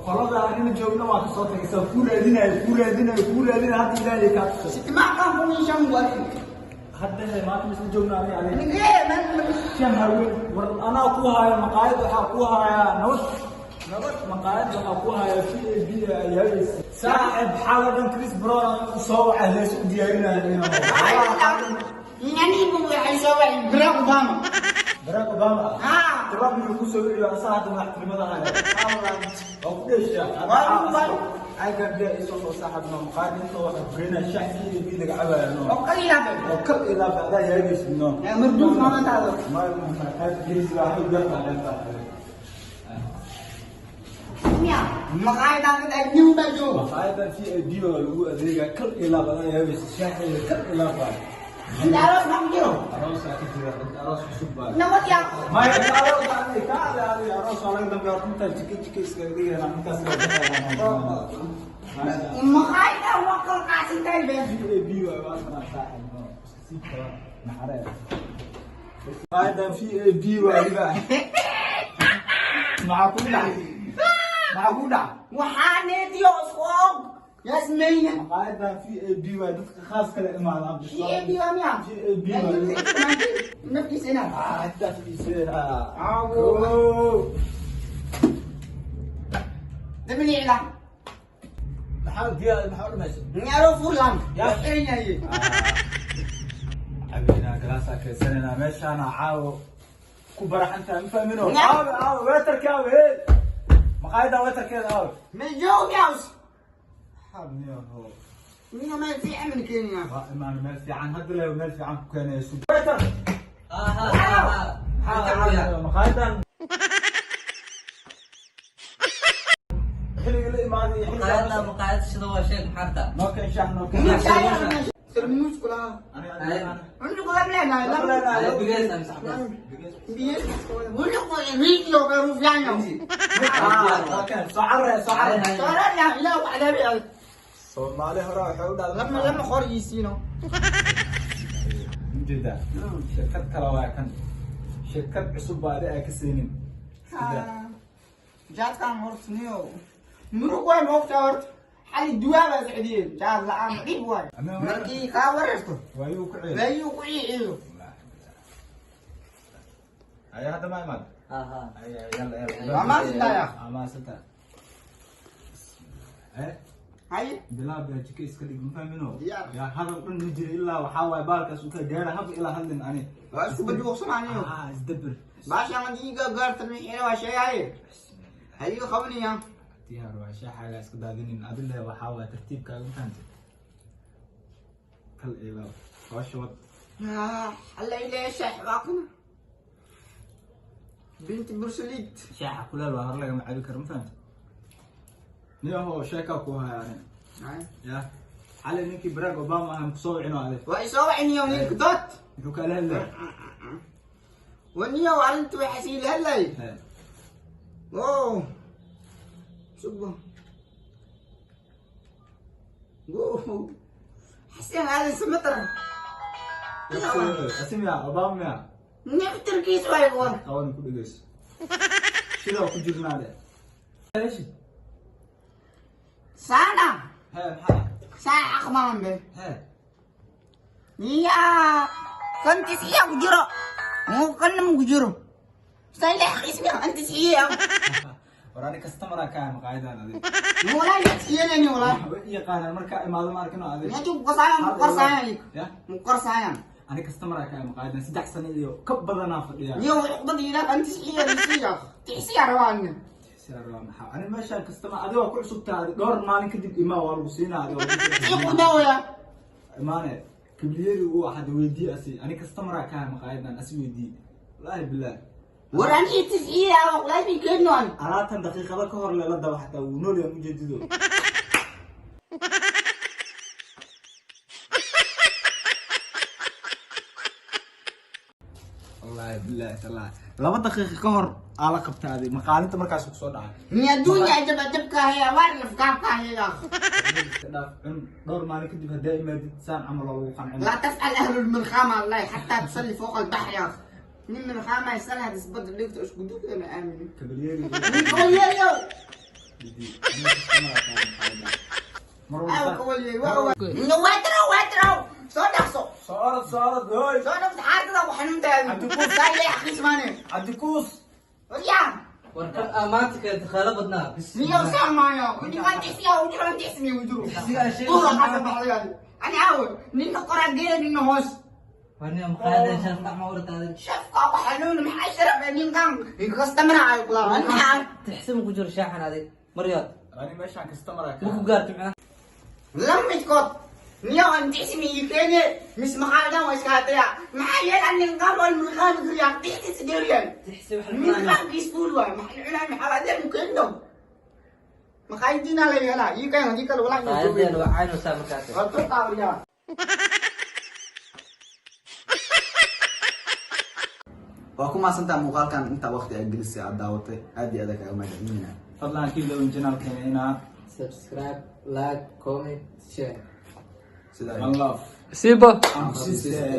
Qolada anina joogna waa kasoo tagaysaa, kuu raadinayo, kuu raadinayo, kuu raadinayo, hadda Ilaahay kaa tusay. Hadda maanta misla joogna ani adiga. Shan haween war anaa ku haya maqaayad, waxaa ku hayaa nabad nabad, maqaayad waxaa ku haya VIP ayaabaysa saaxib. Xaala dhan Chris Brown soo waxa hees u diyaarinaya. Barack Obama, Trump inuu ku soo wiciyo asaa hadda madaxtinimada haya waa ku dheeshaa. Caaga biya isoo soo saaxib no maqaayad intoo waxa keenaa shax VIP laga cabayo no oo kal ilaa bacdaa yaabaysa no. Ma ma geesi baa waxay beertaa dheertaa. Maqaayadan VIP waa lagu adeegaa, kal ilaa badan yaabaysa shaaxeeda kal ilaa baa. Aroosaa ka jira, dad aroos cusub baa. Maya aroos ani ka ade aroos waa laga dambeeya horta, intaa jika jika iskaga dhigayna intaas la VIP waa kana saaxib no iska sii kala naxaree. Maqaayadan VIP waa libaax. Maxaa ku dhacay? Maxaa ku dhacay? Waxaaneediyo isku og yasmayna. Maqaayadan VIP waa dadka khaas kale imaadaan. VIP waa miya? VIP waa. Naftiisa inaad Ah, intaas iiseen ah. Aawo. Dabni iclaan. Maxaa diyaar, maxaa u dhamaysa? Nyaro furlan. Ya. Xiran yahay. Cabeynaa, galaasaa keensanayna meeshaana caawo ku baraxantahay, ma fahmino? Aawe aawe waiterka, aawe, hey, maqaayadan waiterkeeda aawe? Ma joog yaws. Xabniyaho. Nina meel fiican min keenaya. Waa imaan meel fiican hadda leeyo, meel fiican ku keenayso waiter. Maqaayadan xilliga la imaaday iyo xilliga maqaayadda, maqaayad sida waa sheeg maxaarta. Noo keen shax, noo keen. Tarmuus kula. Undu kula leenahay. Bigees ama saxbees? Wulu video ka rufiyan. Soo carre, soo carre. Saarana ila wadabi. Soomaali hore waxay u dhahdaa Lama lama qoriisiino. Ujeedaa shirkad kale waa kan, shirkad cusub baa adi ay ka siinin. Jaadkan horta niyo. Murug way moogta horta. Xali duwaaba socdiyeen. Jaad la'aan dhib waay. Markii kaa wareerto. Waayuu ku ceeli. Waayuu ku ciiciyo. Aya hadda ma imaan. Aya yalla yalla. Waa maasintaa ya. Waa maasintaa eh. Haye. Bilaab baa jika iska dhig, ma fahmino? Diyaar. Yaa hadal dhan ma jiro ilaa waxaa waaye baalkaas uu ka gaara haba ilaa hadlin ani. Waa isku badbuuqsanaaniyo. Ah, isdabir. Baashaan diiga gaarta mixina waa sheegaye. Hayo qabniya. Diyaar waa, shaaxaaga iska daadinin adile, waxaa waaye tartiibkaaga, ma fahamtid? Kal ilaa hawsha wad. Alla ilaa shaax waaqna. Binti Bursalid. Shaaxa kuleel waa, hore lagama cabi karo, ma fahamtid? Niyahow, sheekaa ku haya ani. Ya xalay ninkii Barack Obama ahaan kusoo wicino ade. Waa isoo waciniyo ninka dood. Muxuu kaala hadlaya? Waniyo arrintu waxay sii hadlay. Oh. Subo. Go. Xasan aadan samatar. Asimiya Obama miya? Naftirkiis way war. Qaban ku dhegeyso, sidaa ku jirnaa de. Sana. He, maxaa? Saa aqmaan be. He. Ya. Kan tisiya ku jiro. Mu kan mu jiro. Sai la ismi anti siya. War ani customer ka ah maqaayadan adig. Wala yatiyani wala. Waxba i yaqaanaan markaa imaado, ma arkino adig. Nintu qasaayan muqarsaayan. Ya. Muqarsaayan. Ani customer ka ah maqaayadan 3 sano iyo ka badanaa fadhiyaa. Niyo uqdad ila anti siya siya. Tisiya rawaan. Siyaa rabaa maxaa? Ani meeshaan customer, adiga waa ku cusub tahay, dhowr maalin kadib imaa, waa lagu siinaa adiga waa lagu siinaa. Iqdawaya. Imaane kibliyadii uu ahad weydii asi, ani customer ka ah maqaayadan asi weydii, wallaahi bilaah. War ani tisiya waqlay bi keenan. Alaabtan daqiiqado ka hor lela daba xataa wuu nool yahay, ujeedido. Wallaahi, billaahi, tallaahi, 2 daqiiqo ka hor aa la qabtaaday maqaalinta markaas kusoo dhacay. Ni adduunya ajab ajabka haya, waar lafgaabka haya. Iska dhaaf, cun. Dhowr maalin kadib haddaa imaadid, saan camal oo lagu qancin. لا تسأل أهل المرخامة الله حتى تصلي فوق البحر يا أخي. من مرخامة يسألها تثبت لك تشكدوك أنا آمن. Kabalyeeri. من كوليريو. Mar أو walba. كوليريو. واترو واترو. soo dhaqso. Soo orod, soo orod, hooy. Soo dhaqso, xaartada waxanuun tahay. Cabdikuus. Saa ilaahay xaqiis maane. Cabdikuus. Waryaa. Warkan amaanta keenta khaylo badnaa bis. Niyow saan maayo. Ujiran tixsiya, ujiran tixsimi ujuru. Tixsiga aan sheegay. Tuura qasa baxday. Ani aawe, ninna qoraa geeya, ninna hoos. Warniyo, maqaayada sharaf dhac ma urtaada. Shafka waxanuun maxay sharaf ninkan customer ay kula. Maxaa? Tixsi ma ku jiro shaaxan adig maryaad. Ani meeshaan customer Ma ku gaarto macnaha. Lamidkood niyow aan tixsimi ii keene mis maqaayadan waa iska hataya. Maxaa yeelay ninkan waa murqaan guriya tixsi geeriyan. Tixsi wax la cunaayo. Mirqaanka iskuul waay. Maxaa cunaa, maxaa adeer mukeendo. Maqaayadiina la yeelaa. Ii keen hadii kale walaa. Maqaayadeena waa caynaysaa markaas. Waa turqaa. Waa ku mahadsantaha muuqaalkan intaa waqti aad gelisay, aad daawatay. Aad iyo aad kaaga mahadcelinayna. Fadlan kii lowin channelkeena inaa Subscribe, like, comment, share. Sidaa. One love. Siiba. Aan ku siisee.